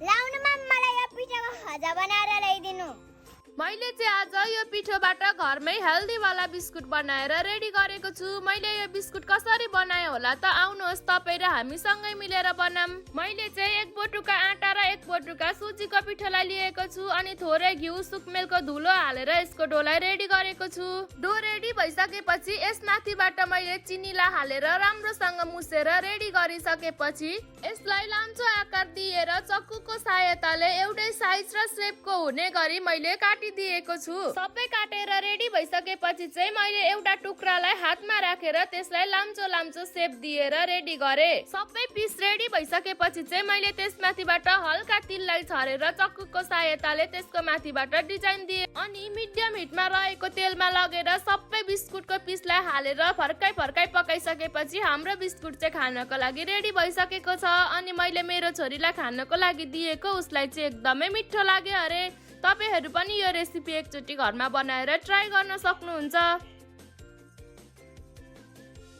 लाउनुमा मलाई यो पिठोको खजा बनाएर ल्याइदिनु। मैले चाहिँ आज यो पिठोबाट घरमै हेल्दी वाला बिस्कुट बनाएर रेडी गरेको छु। मैले यो बिस्कुट कसरी बनाएँ होला त आउनुहोस् तपाईँ र हामी सँगै मिलेर बनाऊँ। मैले चाहिँ 1 बटुका आटा र 1 बटुका सुजीको पिठोलाई लिएको छु अनि थोरै घिउ सुकमेलको धुलो हालेर यसको डोलाई रेडी गरेको छु। डो रेडी भइसकेपछि यसमाथिबाट मैले चिनीलाई हालेर राम्रोसँग मुसेर रेडी गरिसकेपछि यसलाई लाम्चो आकार दिएर चक्कुको सहायताले एउटै साइज र शेपको हुने गरी मैले दिएको छु। सबै काटेर रेडी भइसकेपछि चाहिँ मैले एउटा टुक्रालाई हातमा राखेर त्यसलाई लाम्चो लाम्चो शेप दिएर रेडी गरे। सबै पिस रेडी भइसकेपछि चाहिँ मैले त्यसमाथिबाट हल्का तिललाई छरेर चक्कुको सहायताले त्यसको माथिबाट डिजाइन दिए अनि मिडियम हिटमा रहेको तेलमा लगेर सबै बिस्कुटको पिसलाई हालेर फर्काइ पकाइसकेपछि हाम्रो बिस्कुट चाहिँ खानको लागि रेडी भइसकेको छ। अनि मैले मेरो छोरीलाई खानको लागि दिएको उसलाई चाहिँ एकदमै मिठो लाग्यो अरे। तपाईहरु पनि यो रेसिपी एकचोटी घरमा बनाएर ट्राई गर्न सक्नुहुन्छ।